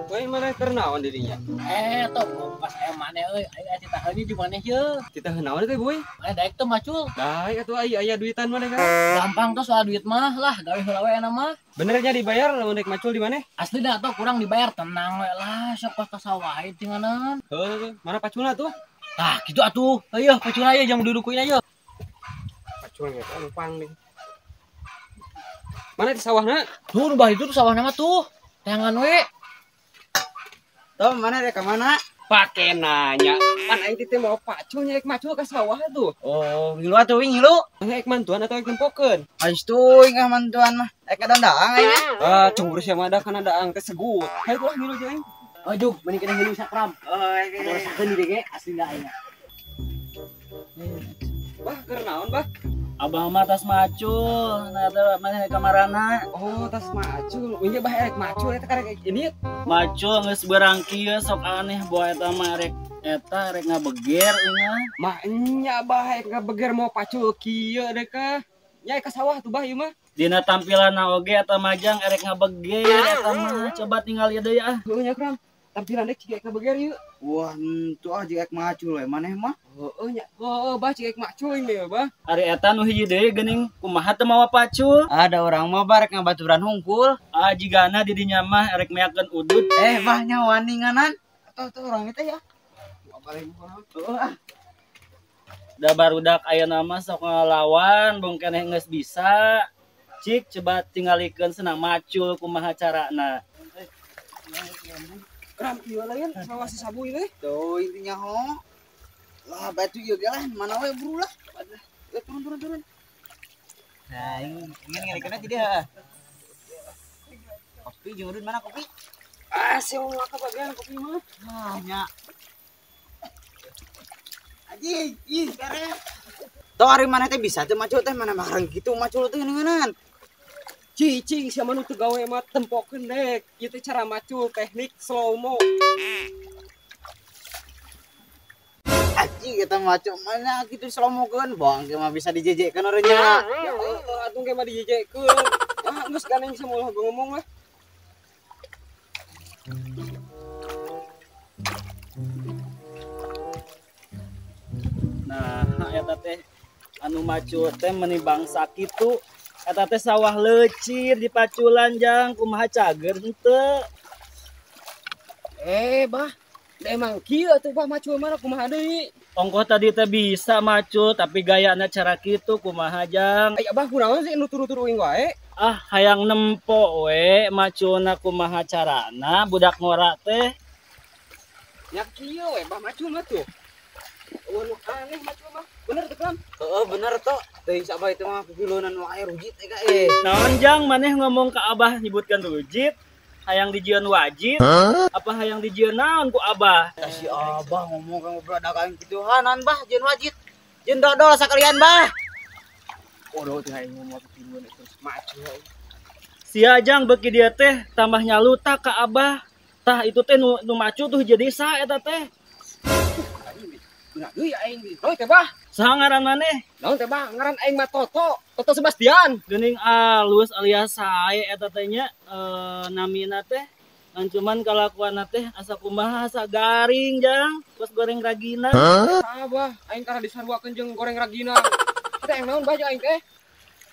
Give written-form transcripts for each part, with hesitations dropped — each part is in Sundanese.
Woi, mana keur naon dirinya? Toh pas aya maneh euy, aya titah heuni di maneh ye. Titah naon teh, Boy? Maneh daek teu macul? Daek atuh aya duitan maneh kan. Gampang tuh soal duit mah lah, gawe heula we enak mah. Benernya dibayar lamun daek macul di maneh? Asli dah tuh kurang dibayar, tenang we lah, sok pas ka sawah tinganan. Heuh, mana paculna tuh? Tah, kitu atuh. Ayo paculna ieu jang dudukuin aja. Pacul ge numpang nih. Mana di sawahna? Tuh, nu itu tuh sawahna mah tuh. Teangan we. Tuh, mana rek ka mana? Pake nanya. Pan aing teh mau pacul nyerek macul ka sawah tuh. Oh, ngilu atuh wing ngilu. Rek mantuan atau rek nempokeun? Ais tuh ah mantuan mah. Rek daang aing. Ah, cemburu sia mah da kana daang teh segut. Hayu lah ngilu jeung aing. Oh, juk, mending kita ngilu sakram. Oh, ada rasakeun di ge asli da aing. Bah, keur naon, Bah? Abah mah tas macul, nah teh maneh kamarana. Oh, tas macul. Ini bah erek macul eta karek ini. Macul geus beurang kieu sok aneh boa eta mah erek eta erek ngabeger inga. Mah nya bah erek ngabeger mau pacul kieu deh ka. Nya ka sawah tuh bah ieu mah. Dina tampilanna oge eta majang erek ngabeger eta mah coba tinggal ieu deui ah. Heuh nya Kram. Tampilan dek ciga ngabeger ieu. Wah, entu ah jiga macul we maneh mah. Heuh nya. Heuh bah ciga macul ini bah. Ari eta nu hiji deui geuning kumaha teu mawa pacul? Ada orang mah barek ngabaturan hungkul. Ah jigana di dinya mah erek meakeun udud. Bah nya wani nganan. Atuh tuh urang teh ya. Heuh ah. Da barudak ayeuna mah sok ngalawan bong keneh geus bisa. Cik coba tingalikeun senang macul kumaha carana. Kram ieu lain sawah si Sabuy teh. Tuh intinya ho. Lah batu ieu ge lah mana we buru lah. Turun turun turun. Nah, ingin ngarikeun jadi ha. Kopi jeung udud mana kopi? Ah, si mah kabagian kopi mah. Ah, nya. Aji, ih kare. Tuh ari mana teh bisa teh macul teh mana bareng kitu macul teh geuningan. Cicing siapa nu teu gawe mah tempokeun dek. Ieu teh cara macul teknik slow mo. Aji kita macul mana kitu slow mo-keun boang ge mah bisa dijejekeun urang nya. Ya heuh atuh ge mah dijejekeun. Ah geus ganeng samolah ngomong lah. Nah, eta teh anu macul teh meuni bangsa kitu. Eta teh sawah leucir di paculan jang kumaha cager henteu. Bah, da emang kieu atuh bah macul mana kumaha deui? Ongkoh tadi teh bisa macul tapi gayana cara kitu kumaha jang? Ai abah kunaon sih nu turu-turu uing wae? Ah, hayang nempo we maculna kumaha carana budak ngora teh. Nya kieu we bah macul mah tuh. Eueuh nu aneh macul mah. Bener teh Kram? Heeh, bener toh. Teuing sabah itu mah pipilunan wae rujit teh ka Naon jang maneh ngomong ka abah nyebutkeun rujit? Hayang dijieun wajib? Apa hayang dijieun naon ku abah? Tah si abah ngomong ka ngobrol da ka kitu hanan bah jieun wajib. Jieun dodol sakalian bah. Bodoh teh hayang ngomong pipiluan terus macul. Sia jang beuki dia teh tambah nyaluta ka abah. Tah itu teh nu macul tuh jadi sa eta teh. Nah, deui aing di. Heuh teh bah. Saha ngaran maneh? Naon teh bah? Ngaran aing mah Toto, Toto Sebastian. Geuning alus alias sae eta teh nya namina teh. Ngan cuman kalakuanna teh asa kumaha asa garing jang, kos goreng ragina. Saha bah? Aing kana disaruakeun jeung goreng ragina. Teh aing naon bah jeung aing teh?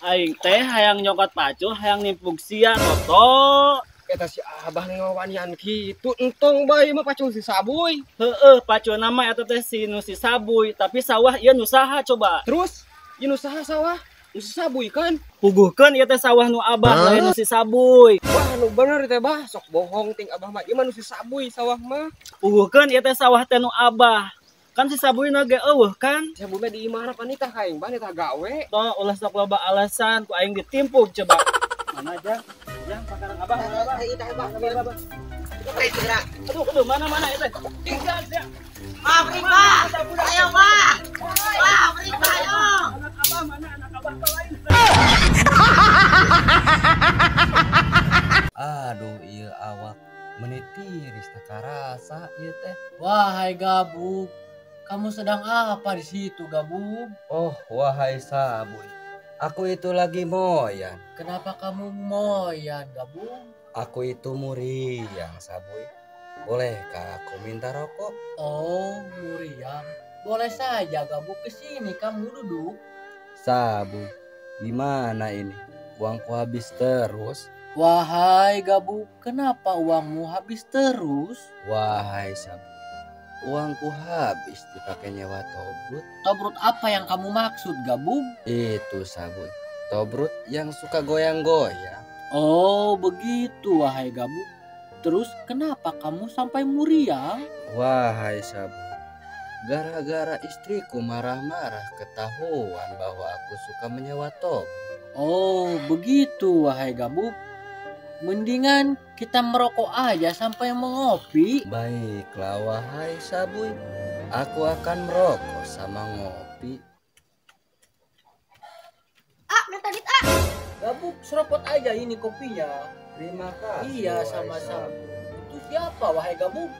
Aing teh hayang nyokot pacul, hayang nimpug sia Toto. Eta si abah ngawanian kitu entong bae mah pacul si Sabuy. Heueuh, paculna mah eta teh si nu si Sabuy, tapi sawah ieu nu saha coba? Terus ieu nu saha sawah? Nu si Sabuy kan? Puguhkeun ieu teh sawah nu abah lain nu si Sabuy. Wah, nu bener teh bah, sok bohong ting abah mah. Ieu mah nu si Sabuy sawah mah. Puguhkeun ieu teh sawah teh nu abah. Kan si Sabuy na ge eueuh kan? Si Sabuy mah di imahna panitah ka aing bah nitah gawe. Toh ulah sok loba alasan ku aing ditimpuk coba. Mana aja? Jang, pakarang abah, abah. Abah, abah. Aduh, aduh, mana mana itu? Tinggal dia. Maaf, Pak. Ayo, Pak. Maaf, Pak, ayo. Anak abah mana? Anak abah lain. Aduh, ieu awak meuni tiris teh karasa ieu teh. Wahai Gabug, kamu sedang apa di situ, Gabug? Oh, wahai Sabuy. Aku itu lagi moyan. Kenapa kamu moyan, Gabung? Aku itu muriang, Sabuy. Bolehkah aku minta rokok? Oh, muriang. Boleh saja, Gabung. Kesini kamu duduk. Sabuy, gimana ini? Uangku habis terus. Wahai Gabung, kenapa uangmu habis terus? Wahai Sabuy, uangku habis dipakai nyewa tobrut. Tobrut apa yang kamu maksud, Gabung? Itu Sabuy, tobrut yang suka goyang-goyang. Oh, begitu wahai Gabung. Terus kenapa kamu sampai muriang? Wahai Sabuy, gara-gara istriku marah-marah ketahuan bahwa aku suka menyewa tobrut. Oh, begitu wahai Gabung. Mendingan kita merokok aja sampai mengopi. Baiklah wahai Sabuy, aku akan merokok sama ngopi. Ah, minta duit ah. Gabuk, seruput aja ini kopinya. Terima kasih. Iya, sama-sama. Itu siapa wahai Gabuk?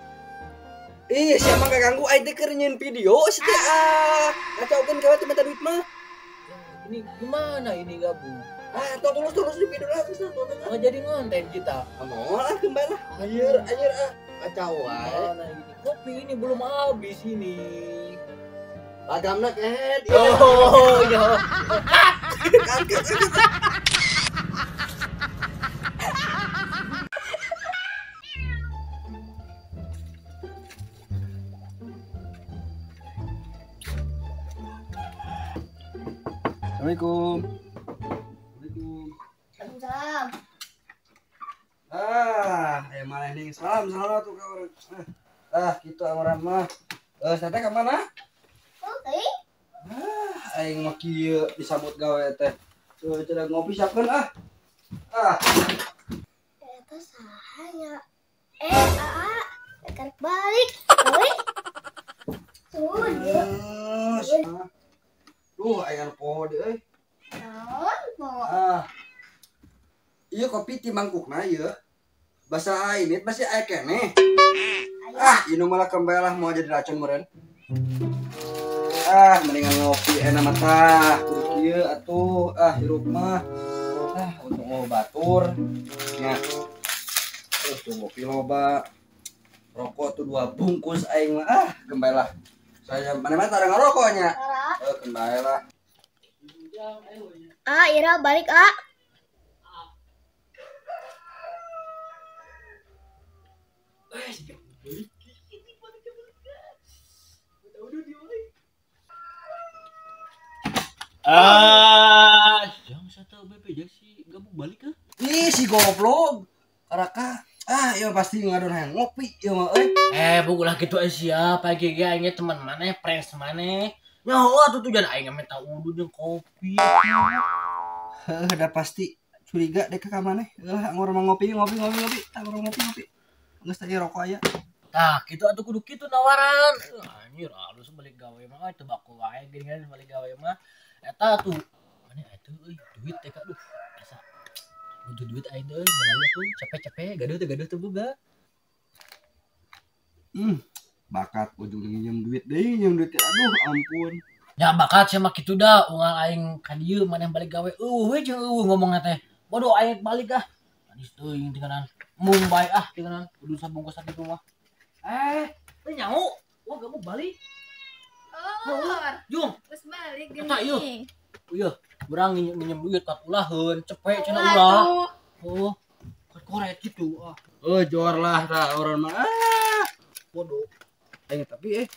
Ih, siapa gak ganggu aing teh keur nyieun video sih teh ah. Ngacaukeun ka minta duit mah. Ini gimana ini Gabuk? Ah, tolong terus di video lah terus nggak jadi ngonten kita. Mau lah kembali lah. Anjir, anjir ah. Kacau wae. Mana ini kopi ini belum habis ini. Lagamna kehed. Oh, iya. Assalamualaikum. Waalaikumsalam. Ah, mana nih? Salam salam tuh ke orang. Ah, gitu orang mah. Saya teh ke mana? Oke. Ah, aing mah kieu disambut gawe teh. Tuh, cenah ngopi siapkeun ah. Ah. Eta saha nya? Aa, karek balik. Euy. Tuh, dia. Duh, aing poho deui euy. Naon poho? Ah. Ieu kopi ti mangkukna ieu. Basa aing masih aya keneh. Ah, ini malah kembali lah mau jadi racun meureun. Ah, mendingan ngopi enak mah tah. Kudu kieu atuh. Ah, hirup mah. Ah, untung mau batur. Nya. Terus tuh ngopi loba. Rokok tuh 2 bungkus aing mah. Ah, kembali lah. Saya mana-mana tara ngarokoknya. Eh, kembali lah. Ah, Ira balik ah. Ah, jangan satu BP si Gabung balik ke? Ih, si goblok. Karaka. Ah, iya pasti ngadon hayang ngopi ieu mah euy. Bukulah gitu siapa ge aing teman maneh, friends maneh. Nyaho atuh tujuan aing minta udud jeung kopi. Heuh, udah pasti curiga deh ka maneh. Lah ngor mah ngopi ngopi ngopi ngopi. Tah ngor ngopi ngopi. Geus teh rokok aya. Tah, kitu atuh kudu kitu nawaran. Anjir, halus balik gawe mah teu baku wae geuningan balik gawe mah. Eta tuh mana atuh euy duit teh aduh asa butuh duit aing euy menawi atuh capek-capek gaduh teh boga. Bakat ujung nginjem duit deui, nginjem duit aduh ampun. Ya bakat sia mah kitu da unggal aing ka dieu maneh balik gawe eueuh we jeung eueuh ngomongna teh. Bodoh aing balik ah. Manis teuing tinggalan mung bae ah tinggalan kudu sabungkus sakitu mah. Teu nyaho. Wah gabung balik. Oh, Jung. Geus balik geuning. Eta ieu. Ieu, urang nginjem duit kat ulaheun, cepet cenah ulah. Oh, koret gitu ah. Jor lah tah urang mah. Ah, bodoh. Aing tapi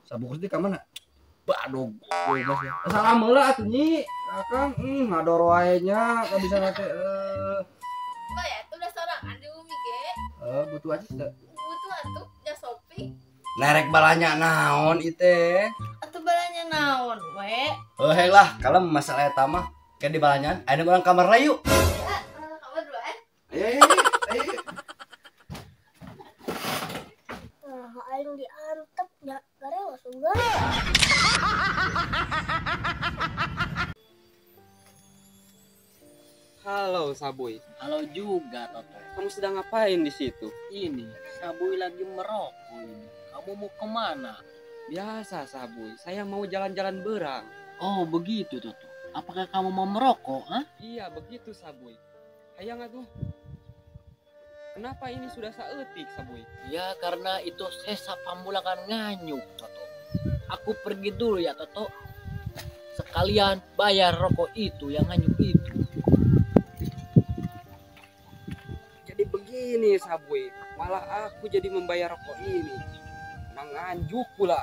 sabungkus di ka mana? Badog. Bebas ya. Salam heula atuh nyi. Akang ngador wae nya ka bisa teh. Bah ya, tuh udah sorangan di bumi ge. Butuh aja teh. Butuh atuh ja Sopi. Nerek balanya naon ite? Atuh balanya naon we? Heuh lah, kalau masalah eta mah kayak di balanyaan, aya urang kamar lah yuk. Ya, kamar duluan. Ayo, ayo. Nah, aing diantep nya garewas sugan. Halo Sabuy. Halo juga Toto. Kamu sedang ngapain di situ? Ini Sabuy lagi merokok ini. Kamu mau kemana? Biasa Sabuy, saya mau jalan-jalan berang. Oh begitu Toto. Apakah kamu mau merokok, ha? Iya, begitu Sabuy. Hayang atuh. Kenapa ini sudah saeutik, Sabuy? Ya, karena itu sesa pamulakan nganyuk, Toto. Aku pergi dulu ya, Toto. Sekalian bayar rokok itu yang nganyuk itu. Jadi begini, Sabuy. Malah aku jadi membayar rokok ini. Nganjuk pula.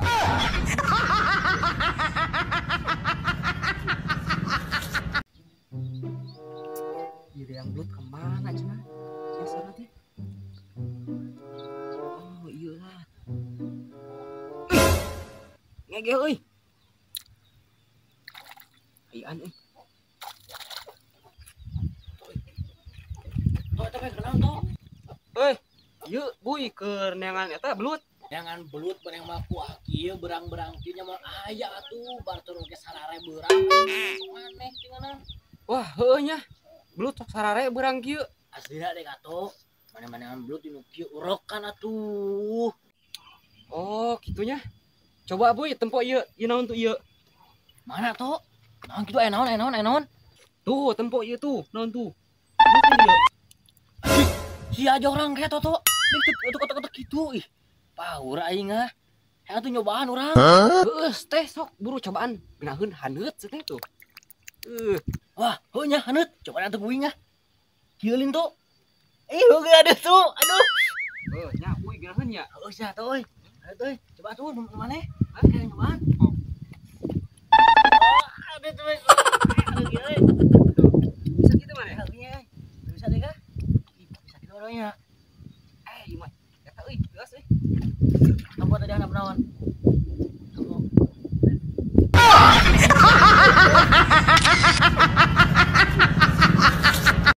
Ide yang belut kemana cina? Biasa nanti. Oh iyalah. Ngegel euy. Aian euy. Tuh tapi kenal tuh. Euy, ieu buy keur neangan eta belut. Jangan belut bareng mah kuah kieu berang-berang kieu nya mah aya atuh bartur ge sarare beurang maneh tingana. Wah, heueuh nya. Belut sok sarare beurang kieu. Aslina deh kato. Mane-manean belut dinu kieu urokan atuh. Oh, kitunya. Coba buy tempo ieu, ieu naon tuh ieu? Mana tuh? Naon kitu aya naon aya naon aya naon? Tuh, tempo ieu tuh, naon tuh? Belut ieu. Si aja orang kayak Toto. Itu kotak-kotak kitu ih. Power aing ah. Hayang tuh nyobaan urang. Heeh, teh sok buru cobaan. Geunaheun haneut teh tuh. Wah, heuh nya haneut. Cobaan atuh kuing ah. Kieu lin tuh. Ih, heuh ada tuh. Aduh. Heuh, nya kuy geunaheun nya. Heuh sia tuh euy. Haneut euy. Coba tuh nu maneh. Hayang nyobaan. Oh, ada tuh. Aduh kieu euy. Bisa kitu maneh? Heuh nya. Bisa deh kah? Bisa kitu orangnya. Eh, ieu mah eta euy, geus euy. Kamu tadi anak penawan.